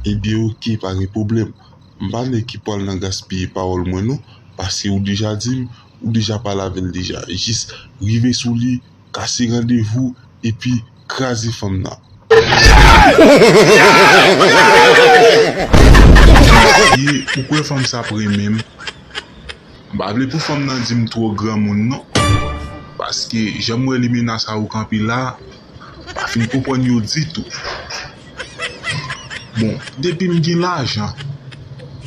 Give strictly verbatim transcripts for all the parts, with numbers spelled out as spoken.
Ebyen, oke, pa gen pwoblèm. M pa nèg ki pral nan gaspiye pawòl mwen non, paske ou deja di m, ou deja pale avè l deja. Jis rive sou li, kase randevou, epi kraze fanm nan. Ye, ou kwè fanm sa ap renmen m? M pa vle pou fanm nan di m twò granmoun non. Paske jan m wè limena sa yo kanpe la, m pa fin konprann yo ditou. Bon, depi m gen lajan,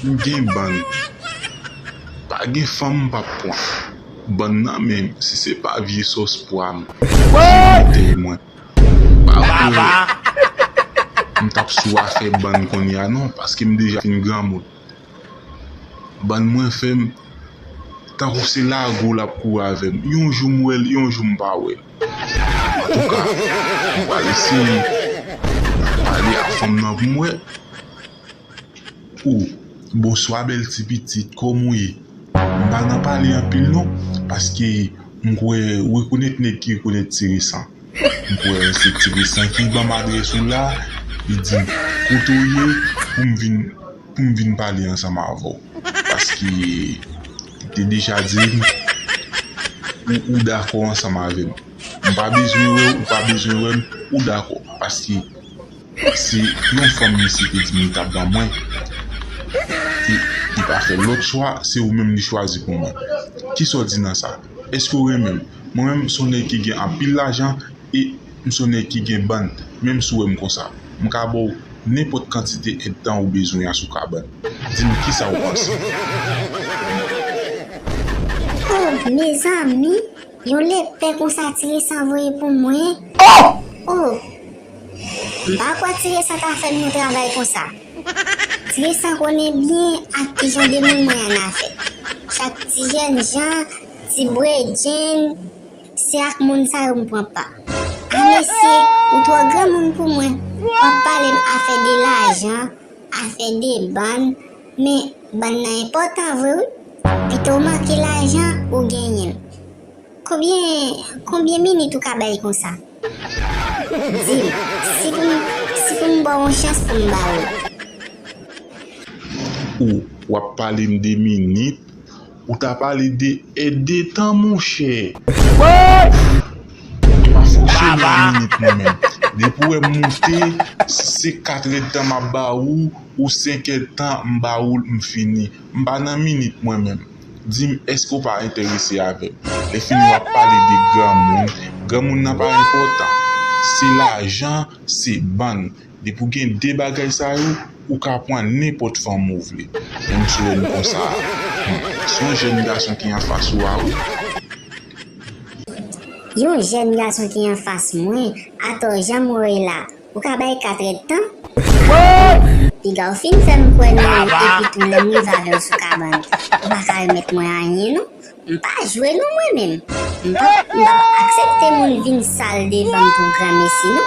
m gen bann. Pa gen fanm m p ap pran. Bann nan menm, si se pa vye sòs pwa m ki tèy mwen. Pa kwè m t ap sou afè bann kounye a non, paske m deja fin granmoun. Bann mwen fè m tankou se lago l ap kouri avè m. Yon jou m wè l, yon jou m pa wè l. Antouka, m pral eseye pale ak fanm nan pou m wè. O, bonswa bèl ti pitit, kòman w ye? M pa nan pale anpil non, paske m kwè ou rekonèt nèg ki rekonèt ti resan. M kwè se ti resan ki ban m adrès ou la, li di m kote w ye pou m vin, pou m vin pale ansanm avè w. Paske li te deja di m ou, ou dakò ansanm avè m. M pa bezwen wè w, ou pa bezwen wè m, ou dakò. Paske se yon fanm misye te di m li t ap ban mwen. E li pa fè lòt chwa, se ou menm li chwazi pou mwen. Kisa w di nan sa? Èske w renmen m? Mwen menm, m se yon nèg ki gen anpil lajan e m se yon nèg ki gen bann. Menm si w wè m konsa, m ka ba w nenpòt kantite èdtan ou bezwen an sou kabann. Di m kisa w panse. Oh, mezanmi, yon lepè konsa ti resan voye pou mwen. Oh! M pa kwè ti resan ta fè m yon travay konsa. Ti resan konnen byen ak kijan de moun mwen annafè. Chak ti jènjan, ti bredjenn, se ak moun sa yo m pran pa. A mesye, ou twò granmoun pou mwen. W ap pale m afè de lajan, afè de bann, men bann nan enpòtan vre wi. Pito w manke lajan ou genyen l. Konbyen, konbyen minit ou ka bay konsa? Di m, si pou m, si pou m ba w yon chans pou m ba w l. Ou, w ap pale m de minit, ou ta pale de èdtan, monchè. M pa fonksyone an minit mwen menm. Depi w wè m moute, si se kat èdtan m ap ba ou, ou senk èdtan m ba ou l, m fini. M pa nan minit mwen menm. Di m, èske w pa enterese avè m? Lè fini w ap pale de granmoun. Granmoun nan pa enpòtan. Se lajan, se bann. Depi w gen de bagay sa yo, ou ka pran nenpòt fanm ou vle. Menm si w wè m konsa, hmm, se yon jèn gason ki anfas ou a wi. Yon jèn gason ki anfas mwen, atò jan m wè w la, ou ka bay kat èdtan? Piga w fin fè m kwè nan ou epi tou lè m rive avè w sou kabann, ou pa ka remèt mwen anyen non. M pa jwe non mwen menm. M p ap, m p ap aksepte moun vin sal devan m pou granmesi non.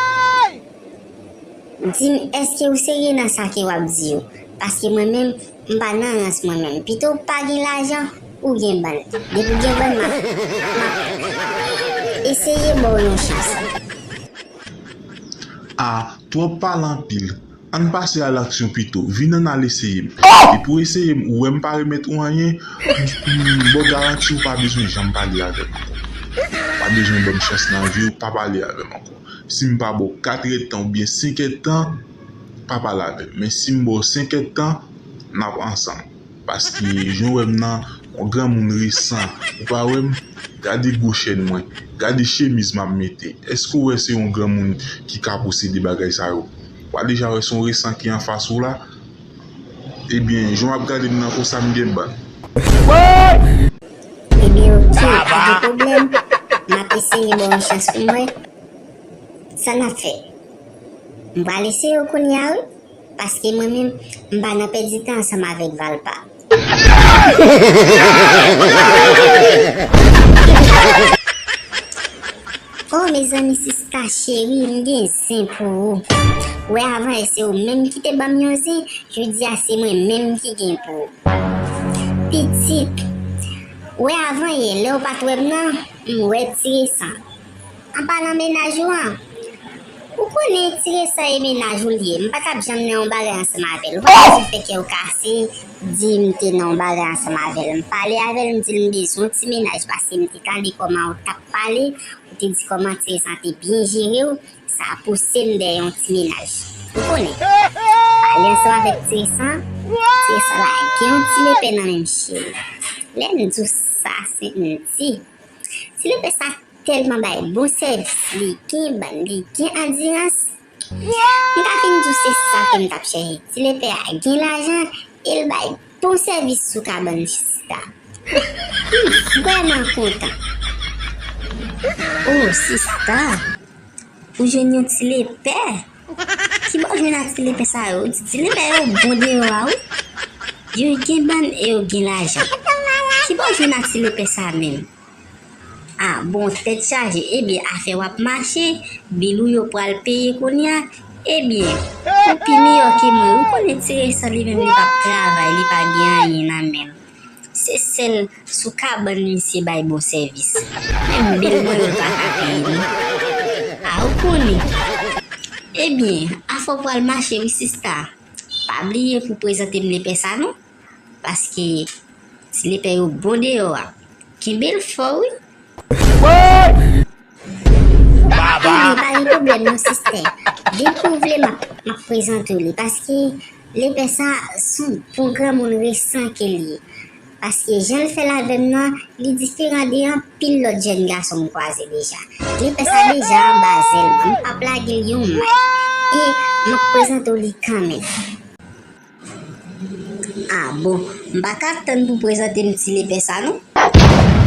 Di m, èske ou serye nan sa ke w ap di yo? Paske mwen menm, m pa nan rans mwen menm. Pito w pa gen lajan, ou gen bann. Depi w gen bann, m ap, m ap eseye ba w yon chans. A, twòp pale anpil. Ann pase alaksyon pito. Vin ann al eseye m. Depi w eseye m, ou wè m pa remèt ou anyen, m, m ba w garanti ou pa bezwen janm pale avè m ankò. Ou pa bezwen ban m chans nan vi w, pa pale avè m ankò. Si m pa ba w kat èdtan oubyen senk èdtan, pa pale avè m. Men si m ba w senk èdtan, n ap ansanm. Paske jan w wè m nan, yon granmoun resan. Ou pa wè m? Gade gwo chèn mwen. Gade chemiz m ap mete. Èske w wè se yon granmoun ki ka posede bagay sa yo? W a deja wè se yon resan ki anfas ou la? Ebyen, jan w ap gade m nan konsa, m gen bann. Ebyen, oke, pa gen pwoblèm. M ap eseye ba w yon chans pou m wè sa n ap fè. M pral eseye w kounye a, wi. Paske mwen menm, m pa nan pèdi tan ansanm avèk Valpa. Oh, mezanmi, sista cheri, m gen zen pou ou. Wè, avan yè se ou menm ki te ban m yon zen, jodi a se mwen menm ki gen pou ou. Pitit, wè, avan yè, lè w pa t wè m nan, m wè ti resan. An palan mennaj ou an, Ou konnen Ti Resan e mennaj ou l ye. M pa t ap janm nan yon bagay ansanm avè l. Ou pa bezwen fè kè w kase, di m te nan yon bagay ansanm avè l. M pale avè l, m di l m bezwen yon ti mennaj paske m te tande kòman w t ap pale, ou te di kòman Ti Resan te byen jere w, sa pouse m dèyè yon ti mennaj. Ou konnen, pale ansanm avèk Ti Resan, Ti Resan lage yon ti lepè nan men m cheri. Lè m di w sa, se m di. Ti lepè sa tèlman bay bon sèvis, li gen bann, li gen andirans. M ka fin di w se sa ke m t ap chèche. Ti lepè a gen lajan e l bay bon sèvis sou kabann sista. M vrèman kontan. Oh, sista, ou jwenn yon ti lepè? Kibò w jwenn ak ti lepè sa yo? Ti, ti lepè yo bon deyò a, wi. Yo gen bann e yo gen lajan. Kibò w jwenn ak ti lepè sa menm? Ah, bon, tèt chaje. Ebyen, afè w ap mache, bil ou yo pral peye kounye a. Ebyen, ou pi miyò ke mwen. Ou konnen Ti Resan li menm li p ap travay, li pa gen anyen nan men l. Se sèl sou kabann misye bay bon sèvis. Menm bil mwen yo l pa ka peye non. Ah, ou konnen. Ebyen, afè w pral mache wi sista. Pa bliye pou prezante m lepè sa non. Paske ti lepè yo bon deyò a. Kenbe l fò wi. Ebyen, pa gen pwoblèm non sistè. Depi w vle m ap, m ap prezante w li. Paske lepè sa s on bon granmoun resan ke l ye. Paske jan l fè l avè m nan, li diferan de anpil lòt jèn gason m kwaze deja. Lepè sa deja anba zèl mwen, m p ap lage l yon may. E m ap prezante w li kanmenm. Ah bon, m pa ka tann pou prezante m ti lepè sa non.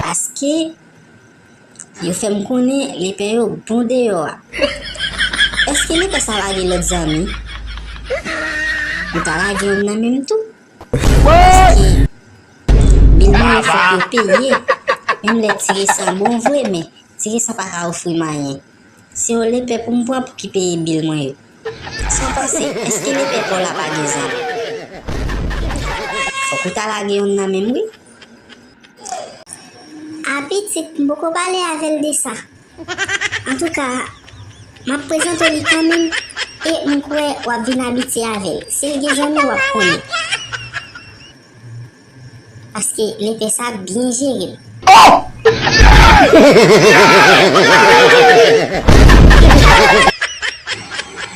Paske yo fè m konnen lepè yo bon deyò a. Èske lepè sa pa gen lòt zanmi? Ou ta lage yonn nan men m tou? Paske bil mwen yo fòk yo peye. Menm lè Ti Resan bon vre, men Ti Resan pa ka ofri m anyen. Se yon lepè pou m pran pou ki peye bil mwen yo. Sa w panse, èske lepè pa w la pa gen zanmi? Fòk ou ta lage yonn nan men m wi. A pitit, m poko pale avè l de sa. Antouka, m ap prezante w li kanmenm e m kwè w ap vin abitye avè l. Si l gen zanmi, w ap konnen. Paske lepè sa byen jere m.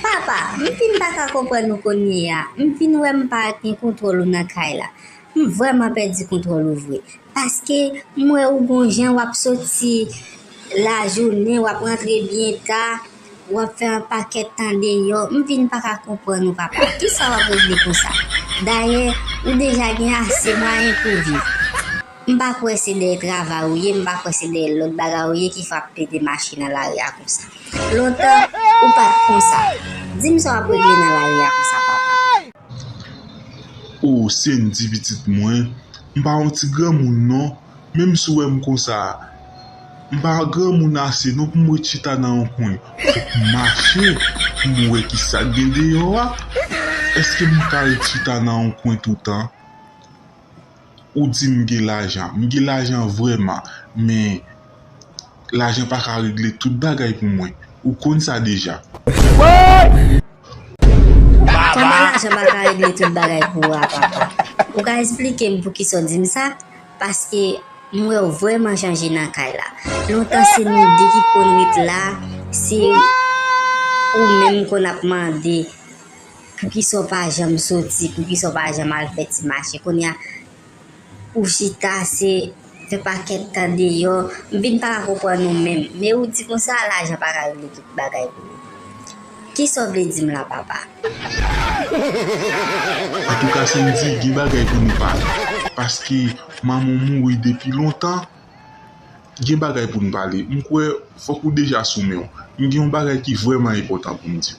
Papa, m fin pa ka konprann ou kounye a. M fin wè m pa gen kontwòl ou nan kay la. M vrèman pèdi kontwòl ou vre. Paske m wè ou gon jan w ap soti lajounen, w ap rantre byen ta, w ap fè yon pakèt tan deyò. M vin pa ka konprann ou, papa. Kisa w ap regle konsa? Dayè, ou deja gen ase mwayen pou w viv. M pa kwè se dèyè travay ou ye, m pa kwè se dèyè lòt bagay ou ye ki fè w ap pede mache nan lari a konsa. Lontan, ou pa t konsa. Di m sa w ap regle nan lari a konsa, papa. O, Sendy pitit mwen, m pa yon ti granmoun non. Menm si w wè m konsa, m pa granmoun ase non pou m ret chita nan yon kwen. Fòk m mache pou m wè kisa k gen deyò a. Èske m ka ret chita nan yon kwen toutan? Ou di m gen lajan. M gen lajan vrèman, men lajan pa ka regle tout bagay pou mwen. Ou konn sa deja. Kòman lajan pa ka regle tout bagay pou ou a, papa? Ou ka esplike m poukisa w di m sa? Paske m wè w vrèman chanje nan kay la. Lontan se nou de ki konn ret la, se ou menm konn ap mande poukisa w pa janm soti, poukisa w pa janm al fè ti mache. Kounye a, ou chita, se fè pakèt tan deyò. M vin pa ka konprann ou menm. Men ou di konsa, lajan pa ka regle tout bagay pou ou. Kisa w vle di m la, papa? Antouka, Sendy, gen bagay pou nou pale. Paske manman w mouri depi lontan, gen bagay pou n pale. M kwè fòk ou deja sou men w. M gen yon bagay ki vrèman enpòtan pou m di w.